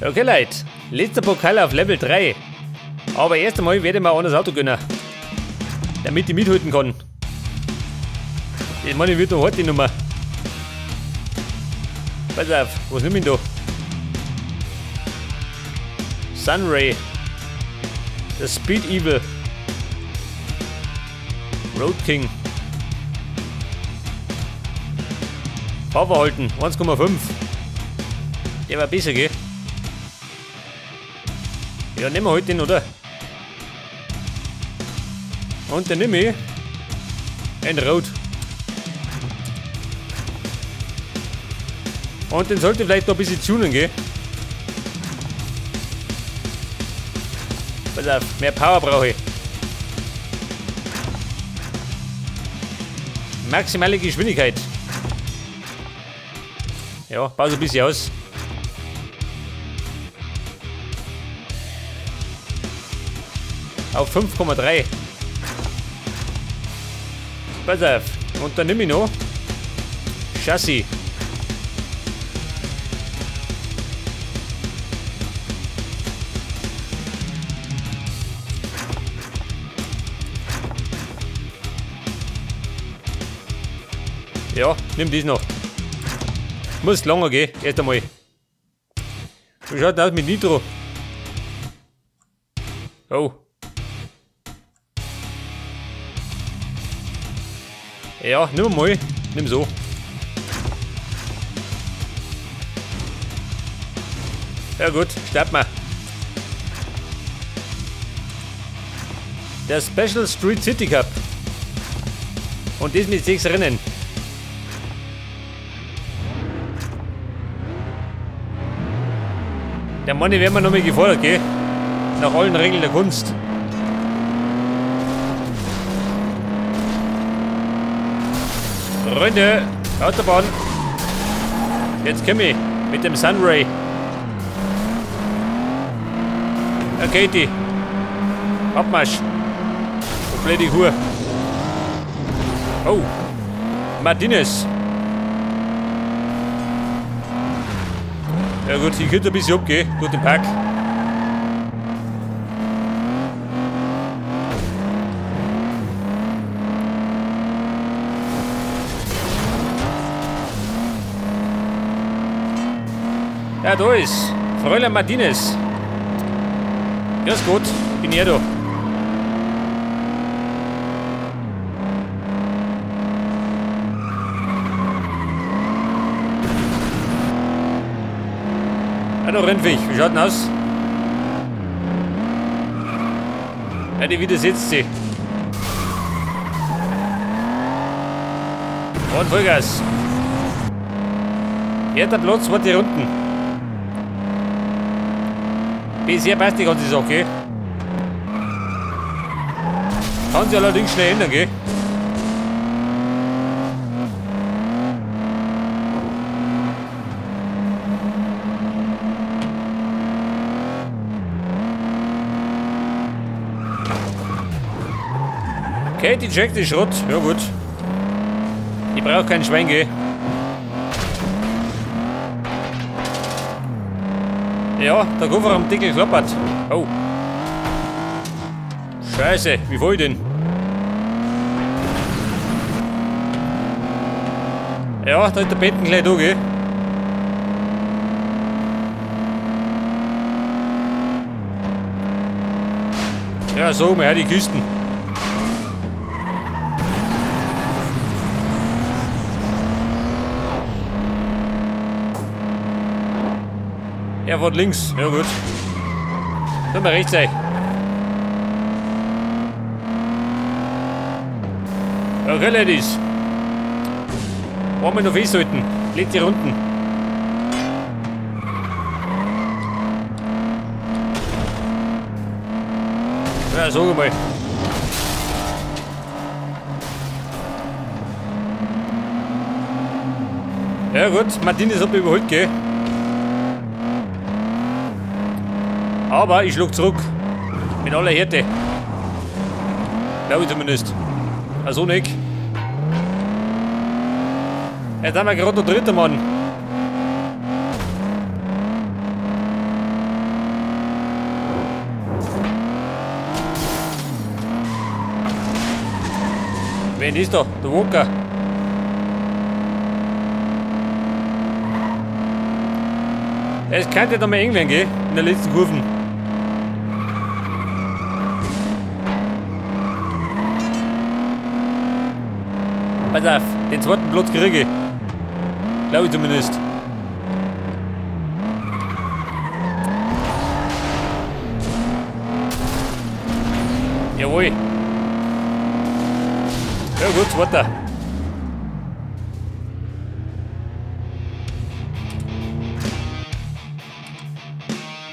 Okay, Leute. Letzter Pokal auf Level 3. Aber erst einmal werde ich mir ein anderes Auto gönnen. Damit ich mithalten kann. Ich meine, ich wird noch heute die Nummer. Pass auf, was nimm ich da? Sunray. Der Speed Evil. Road King. Fahrverhalten 1,5. Der war besser, gell? Ja, nehmen wir heute den, oder? Und dann nehme ich ein Rot. Und den sollte ich vielleicht noch ein bisschen tunen, gell? Pass auf, mehr Power brauche ich. Maximale Geschwindigkeit. Ja, pass ein bisschen aus. Auf 5,3. Pass auf. Und dann nehme ich noch Chassis. Ja, nimm dies noch. Muss länger gehen, erst einmal. Wie schaut denn aus mit Nitro? Oh. Ja, nimm mal. Nimm so. Ja gut, starten wir. Der Special Street City Cup. Und das mit 6 Rennen. Der Mann, werden wir nochmal gefordert, gell? Nach allen Regeln der Kunst. Freunde, Autobahn. Jetzt komm ich mit dem Sunray. Okay, die. Abmarsch. Komplette Hure. Oh. Martinez. Ja gut, ich könnte ein bisschen abgehen. Gut im Park. Ja, da ist Fräulein Martinez. Ja, ist gut, bin ich da. Ja, da rennt ich. Wie schaut denn aus? Ja, die widersetzt sich. Und Vollgas. Erster Platz, zweite Runden. Bisher passt die ganze Sache, gell? Kann sich allerdings schnell ändern, gell? Okay, die checkt die Schrott. Ja gut. Ich brauche kein Schwein, gell? Ja, der Kofferraumdeckel klappert. Oh. Scheiße, wie fahr ich denn? Ja, da ist der Betten gleich da, gell? Ja, so, mal her die Küsten. Er fährt links, ja gut. Soll mal rechts sein. Okay, Ladies. Wollen wir noch festhalten. Letzte Runden. Ja, sag mal. Ja gut, Martinez hat mich überholt, gell? Aber ich schlug zurück. Mit aller Härte. Glaube ich zumindest. Also nicht. Jetzt haben wir gerade noch dritter Mann. Wen ist da? Der Walker. Es könnte da mal eng werden, gell? In der letzten Kurve. Pass auf, den zweiten Platz kriege ich. Glaube ich zumindest. Jawohl. Ja gut, zweiter.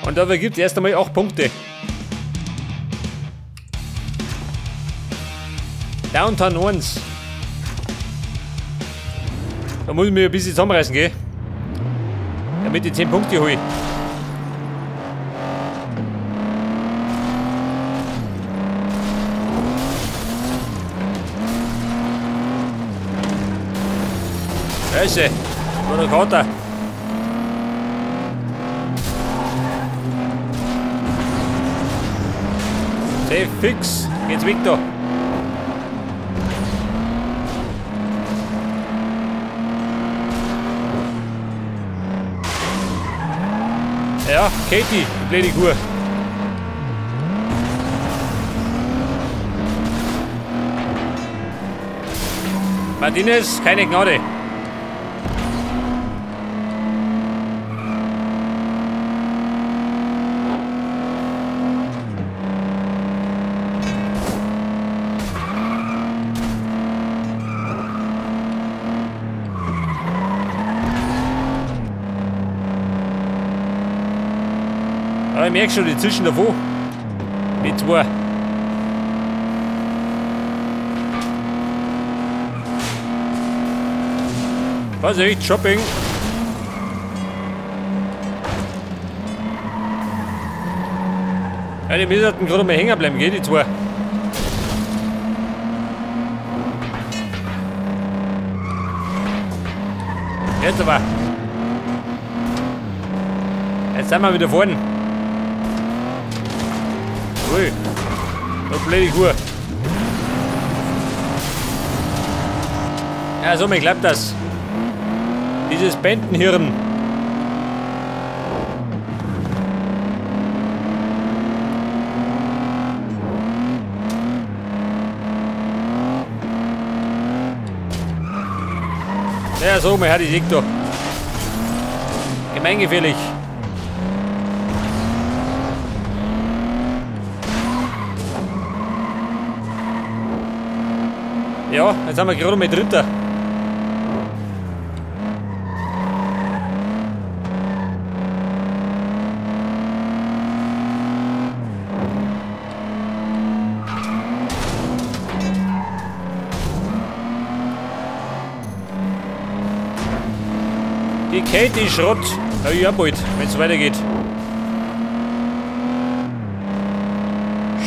Und dafür gibt es erst einmal 8 Punkte. Downtown 1. Da muss ich mich ein bisschen zusammenreißen, gell? Damit ich 10 Punkte hole. Scheiße, war der Kater. Safe, fix, geht's weg da. Ja, Katie, blöde Kuh. Martinez, keine Gnade. Aber ich merke schon, die zwischen davon. Die zwei. Vorsicht, Shopping. Ja, die müssten gerade mal hängen bleiben, gell, die zwei. Jetzt aber. Jetzt sind wir wieder vorne. Ui, da blöde Kuh. Ja, so, mir klappt das. Dieses Bentenhirn. Ja, so, mir hat die Sieg da. Gemeingefährlich. Ja, jetzt haben wir gerade mal Dritter. Die Katie Schrott. Ja, ich hab bald, wenn es weitergeht.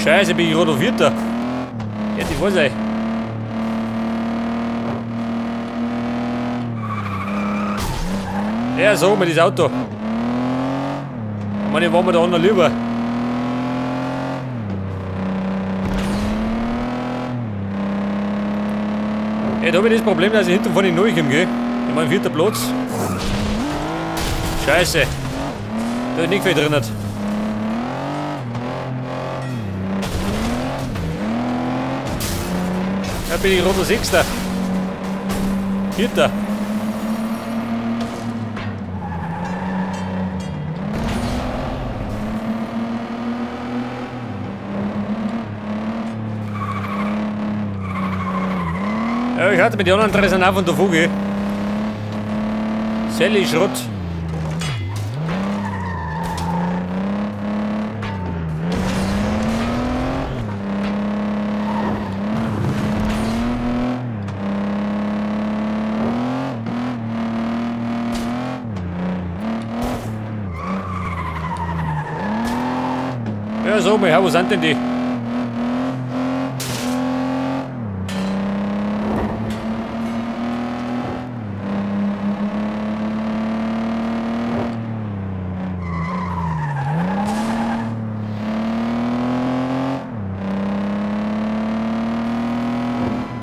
Scheiße, bin ich gerade auf Vierter. Ja, die weiß ich. Ja, so, mit das Auto. Ich meine, waren wir da anderen lieber. Ja, da habe ich das Problem, dass ich hinten vorne neu komme, gell? Ich meine, vierter Platz. Scheiße. Da ist nicht viel drin. Da bin ich roter Sechster. Vierter. Ja, ich hatte mit den anderen drei sind auch von der Vogel. Sally Schrott. Ja, so, mal her, wo sind denn die?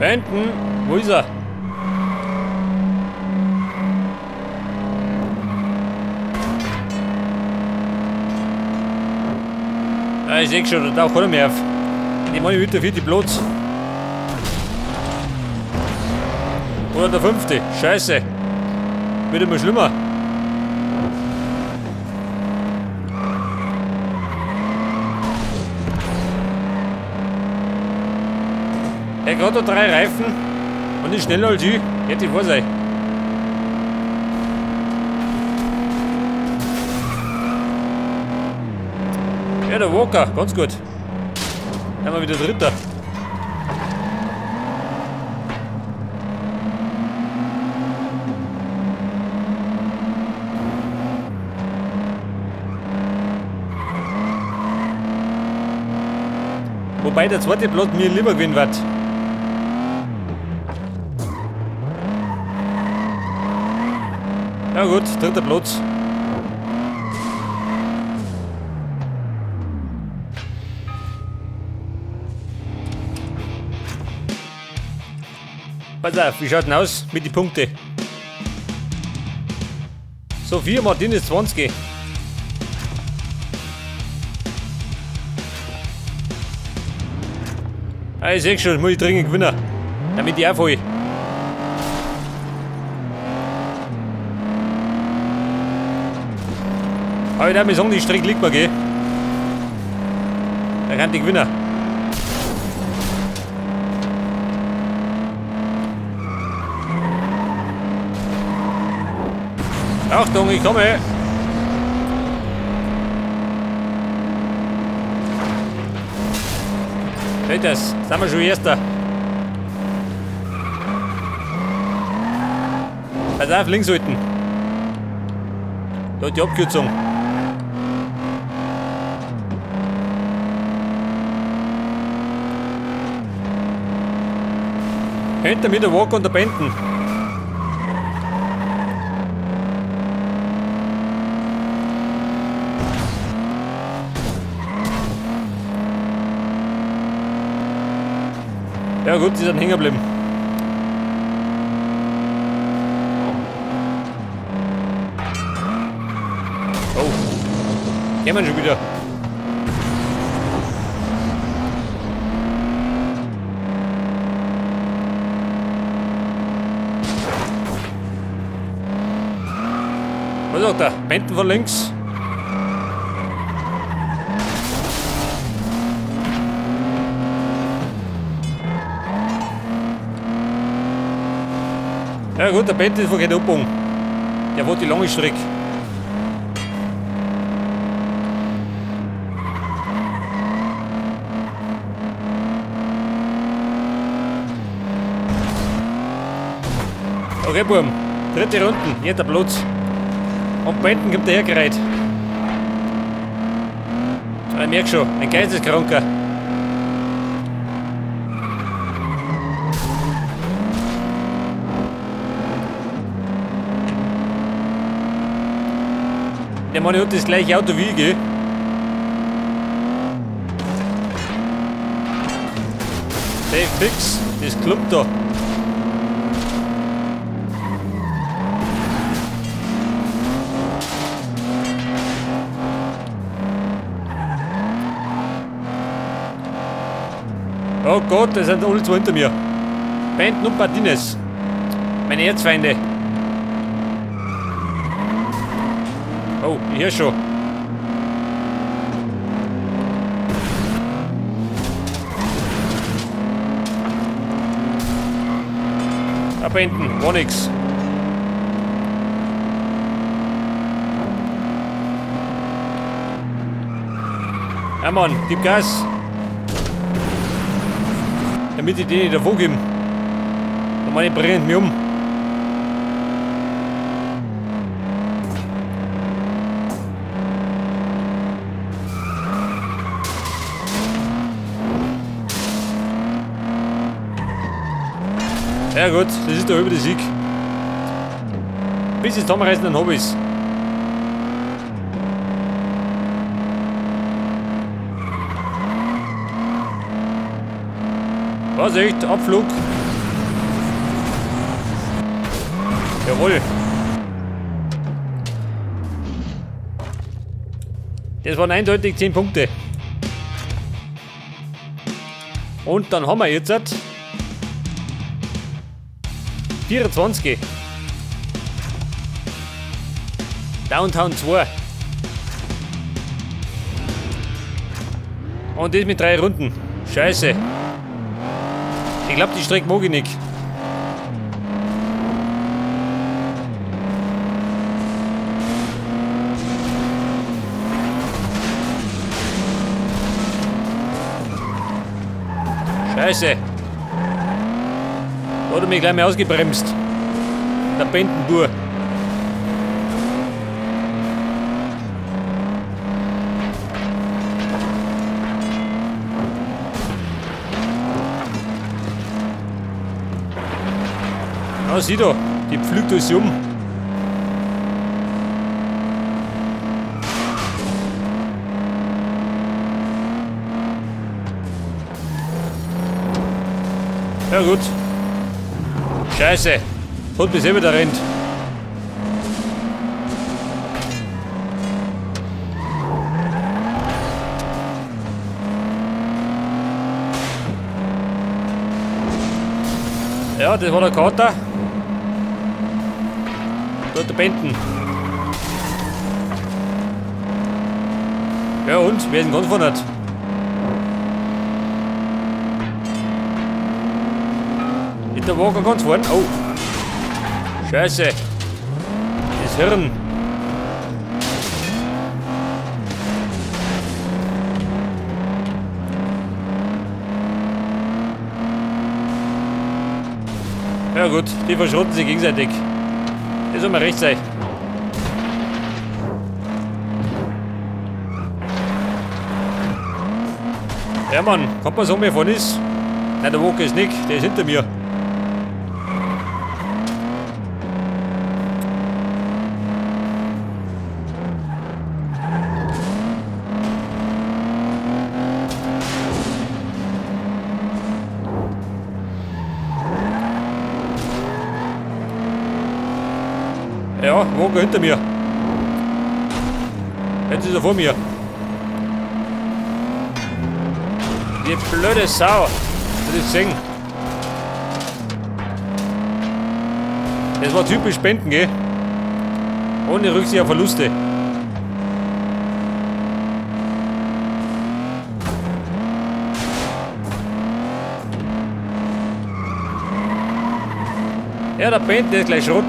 Benton, wo ist er? Ah, ich seh schon, da taucht keiner mehr auf. Die meine wieder vierte Platz. Oder der fünfte. Scheiße. Wird immer schlimmer. Er hat gerade 3 Reifen und ist schneller als ich. Hätte ich vor sein. Ja, der Walker, ganz gut. Dann haben wir wieder Dritter. Wobei der zweite Platz mir lieber gewinnen wird. Ja gut, dritter Platz. Pass auf, wie schaut denn aus mit den Punkten? Sophia Martinez 20. Ah, ich seh schon, muss ich dringend gewinnen, damit ich aufhole. Aber ich darf mir sagen, die Strecke liegt mir, gell? Da kann ich gewinnen. Achtung, ich komme! Seht das, sind wir schon Erster. Pass auf, links halten. Da die Abkürzung. Hinter mir der Walker und der Benton. Ja gut, die sind hängen geblieben. Oh. Gehen wir schon wieder. Was sagt er? Benton von links. Ja gut, der Benton ist verkehrt abgebogen. Der wollte die lange Strecke. Okay, Burm. Dritte Runde, jeder Platz. Und Benton kommt dahergereiht. Ich merke schon, ein Geisteskranker. Der Mann hat das gleiche Auto wie ich, gell? Safe fix, das klappt da. Oh Gott, das sind alle zwei hinter mir. Benton und Martinez. Meine Erzfeinde. Oh, ich höre schon. Da hinten, war nix. Ja Mann, gib Gas. Damit ich denen davon gebe. Da meine brennt mich um. Ja gut, das ist der halbe Sieg. Bis ich zusammenreißen, dann hab ich's. Was echt? Abflug. Jawohl. Das waren eindeutig 10 Punkte. Und dann haben wir jetzt 24. Downtown 2. Und das mit 3 Runden. Scheiße. Ich glaube, die Strecke mag ich nicht. Scheiße. Da hat er mich gleich mal ausgebremst. Der Bentenbur. Ah, sieh da, die pflügt alles um. Ja gut. Scheiße. Hat mich selber da rennt. Ja, das war der Kater. Da hat der Benten. Ja und? Wer ist denn ganz vorne? Ist der Walker ganz vorne? Oh. Scheiße. Das Hirn. Ja gut, die verschrotten sich gegenseitig. Das soll mir recht sein. Ja Mann, kommt man so mehr von ist? Nein, der Walker ist nicht, der ist hinter mir. Ja, Walker hinter mir. Jetzt ist er vor mir. Die blöde Sau. Das ist sehen. Das war typisch Benten, gell? Ohne Rücksicht auf Verluste. Ja, der Benten, der ist gleich Schrott.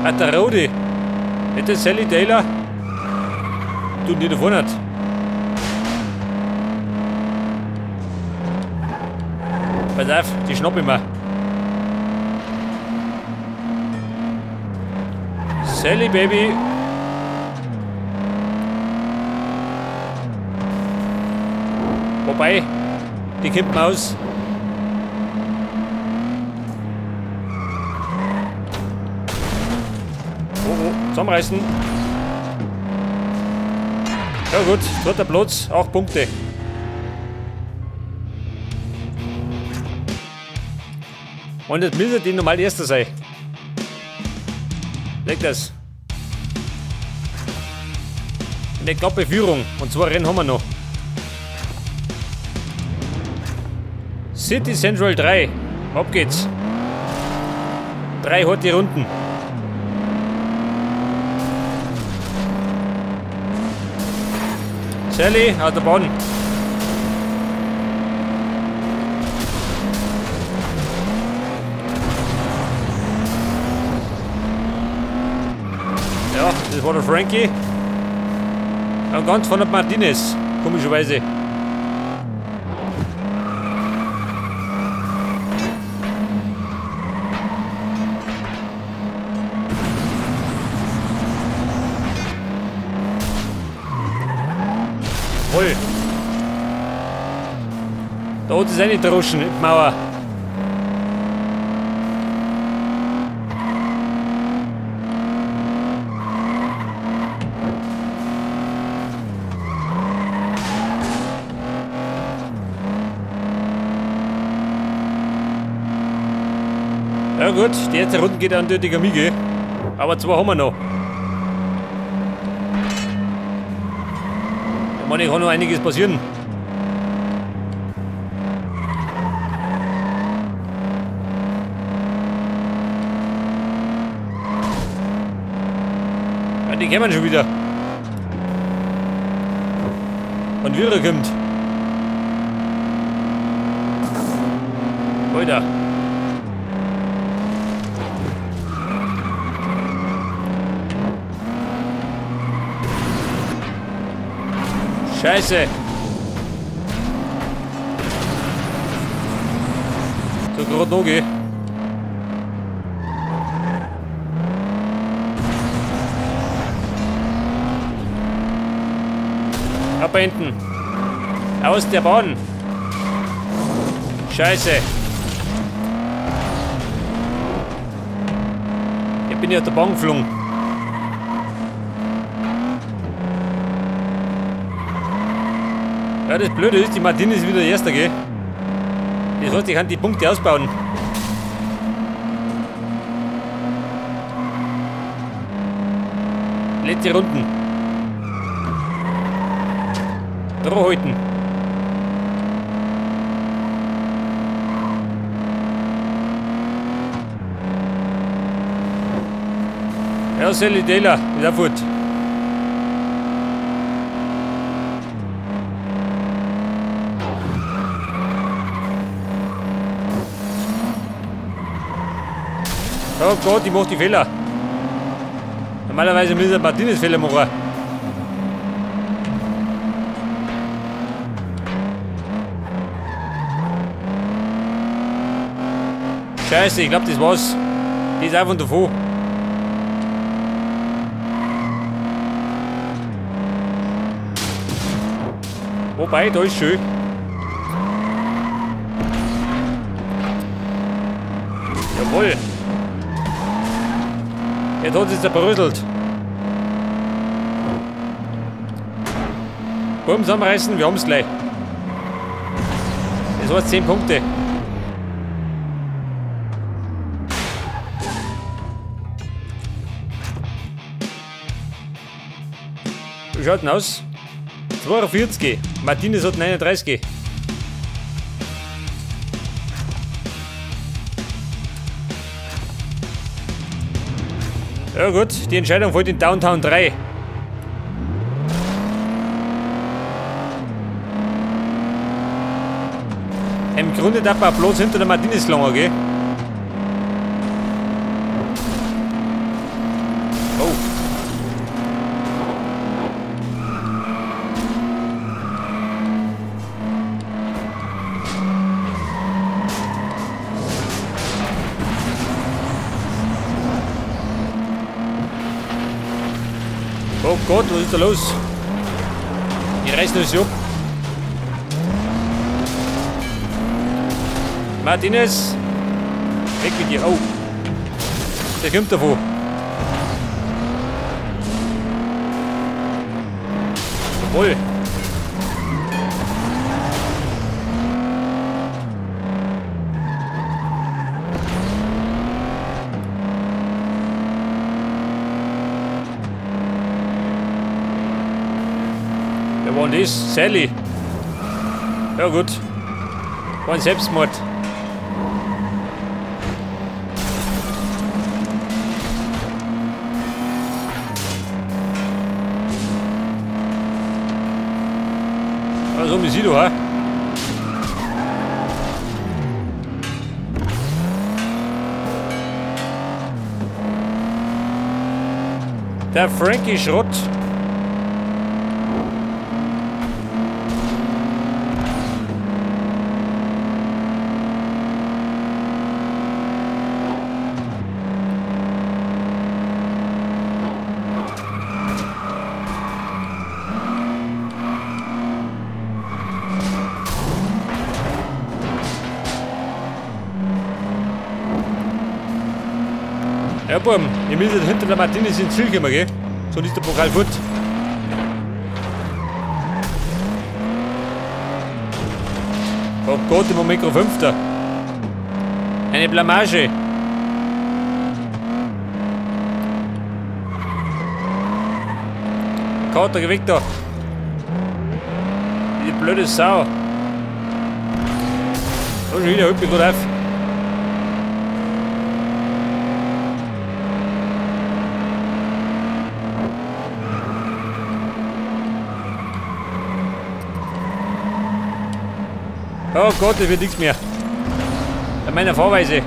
Ah, der Rode. Nicht der Sally Taylor. Du, die davon hat. Pass auf, die schnapp ich mir. Sally, Baby. Wobei, die kippen aus. Oh, oh, zusammenreißen. Ja gut, dritter Platz, 8 Punkte. Und jetzt müsste die normal erster sein. Leg das. Eine knappe Führung. Und 2 Rennen haben wir noch. City Central 3. Ab geht's. 3 harte Runden. Sally, aus der Bahn. Ja, das war der Frankie. Und ganz vorne Martinez, komischerweise. Voll. Da hat es eine Droschen in die Mauer. Ja gut, die erste Runde geht eindeutig an mich, gell? Aber zwei haben wir noch. Ich meine, kann noch einiges passieren. Ja, die kommen schon wieder. Und wieder kommt. Alter. Scheiße. So gerade noch, gell? Ab hinten. Aus der Bahn. Scheiße. Ich bin ja aus der Bahn geflogen. Ja, das Blöde ist, die Martine ist wieder der Erste, gell? Das heißt, ich kann die Punkte ausbauen. Letzte Runden. Drohhalten. Ja, Sally Taylor ist auch fort. Oh Gott, ich mach die Fehler. Normalerweise müssen wir Martinez Fehler machen. Scheiße, ich glaube, das war's. Die ist einfach davon. Wobei, da ist schön. Jawohl. Jetzt hat es zerbröselt. Bumm, zusammenreißen, wir haben's gleich. Das heißt 10 Punkte. Wie schaut denn aus? 42. Martinez hat 39. Ja gut, die Entscheidung fällt in Downtown 3. Im Grunde darf man bloß hinter der Martinez langen, gell? Oh. Oh Gott, was ist da los? Die reißen uns ab. Martinez! Weg mit dir! Oh! Der kommt davon! Jawohl! Wer war denn das? Sally! Ja gut. War ein Selbstmord. Also, wie sie du, ha? Der Frankie Schrott. Ja, Buben, ihr müsst hinter der Martinez ins Ziel kommen, gell? Sonst ist der Pokal fort. Oh Gott, im Moment gerade Fünfter. Eine Blamage. Kater, geh weg da. Die blöde Sau. So, schon wieder, hüpf mich gut auf. Oh Gott, das wird nichts mehr. An meiner Fahrweise.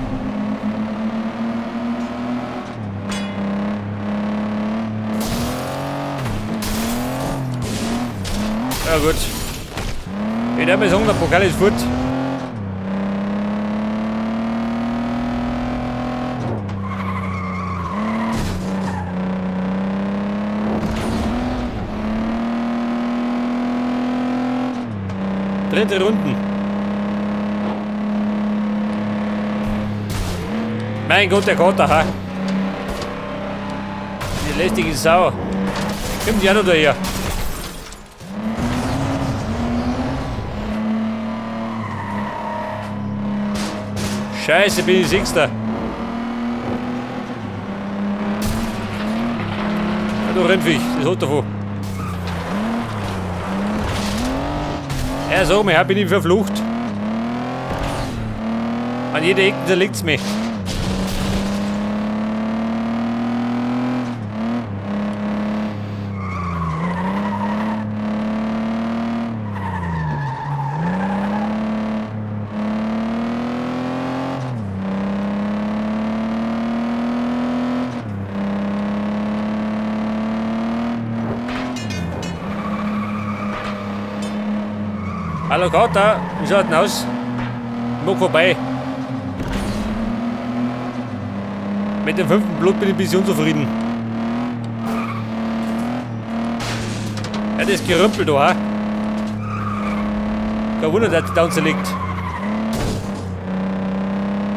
Ja gut. Ich darf mal sagen, der Pokal ist fort. Dritte Runden. Mein Gott, der Kater, ha? Die lästige Sau. Kommt die auch noch daher. Scheiße, bin ich Sechster. Ja, du Rennviech, das hat davon. Ja, sag mal, bin ich verflucht. An jeder Ecke, da liegt's mich. Hallo Kater, wie schaut denn aus? Ich mag vorbei. Mit dem 5. Blut bin ich ein bisschen unzufrieden. Ja, das Gerümpel da, ha? Kein Wunder, dass die da unten liegt.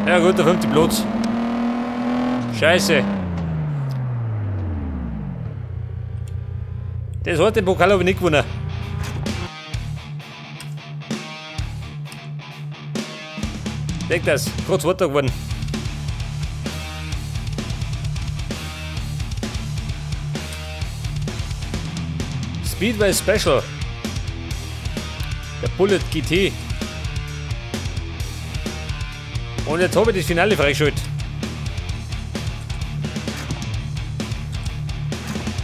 Ja gut, der 5. Blut. Scheiße. Das hat den Pokal aber nicht gewonnen. Denk das, kurz Zweiter geworden. Speedway Special. Der Bullet GT. Und jetzt habe ich das Finale freigeschaltet.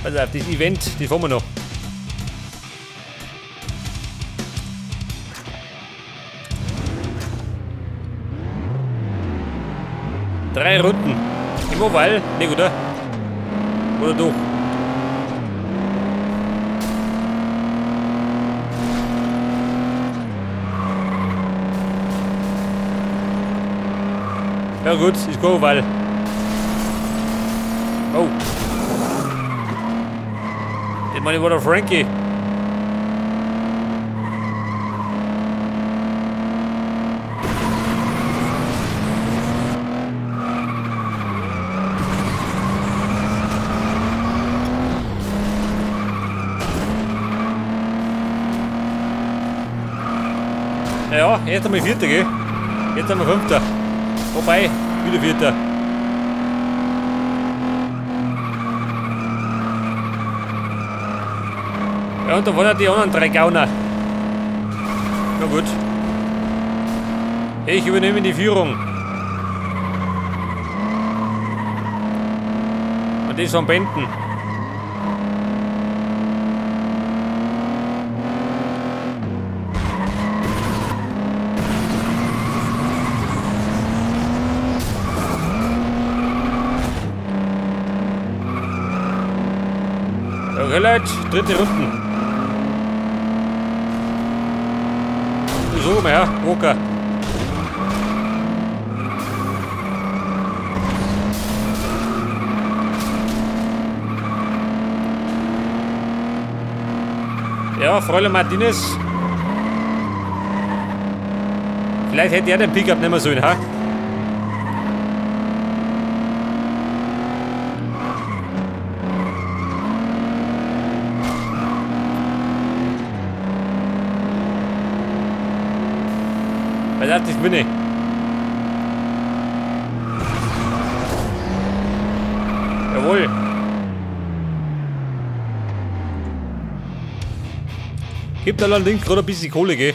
Pass auf, das Event, das fahren wir noch. Drei Runden. Im Oval, nicht, oder? Oder doch? Ja gut, ist kein Oval. Oh. Ich meine, war der Frankie. Ja, jetzt haben wir Vierter, gell? Jetzt haben wir Fünfter. Wobei, wieder Vierter. Ja, und da waren ja die anderen drei Gauner. Na gut. Ich übernehme die Führung. Und das von Benden. Okay, Leute, dritte Runden. So, mal her, Walker. Ja, Fräulein Martinez. Vielleicht hätte er den Pickup nicht mehr sollen, ha? Weil das ich bin ich. Jawohl. Gibt allerdings gerade ein bisschen Kohle, gell?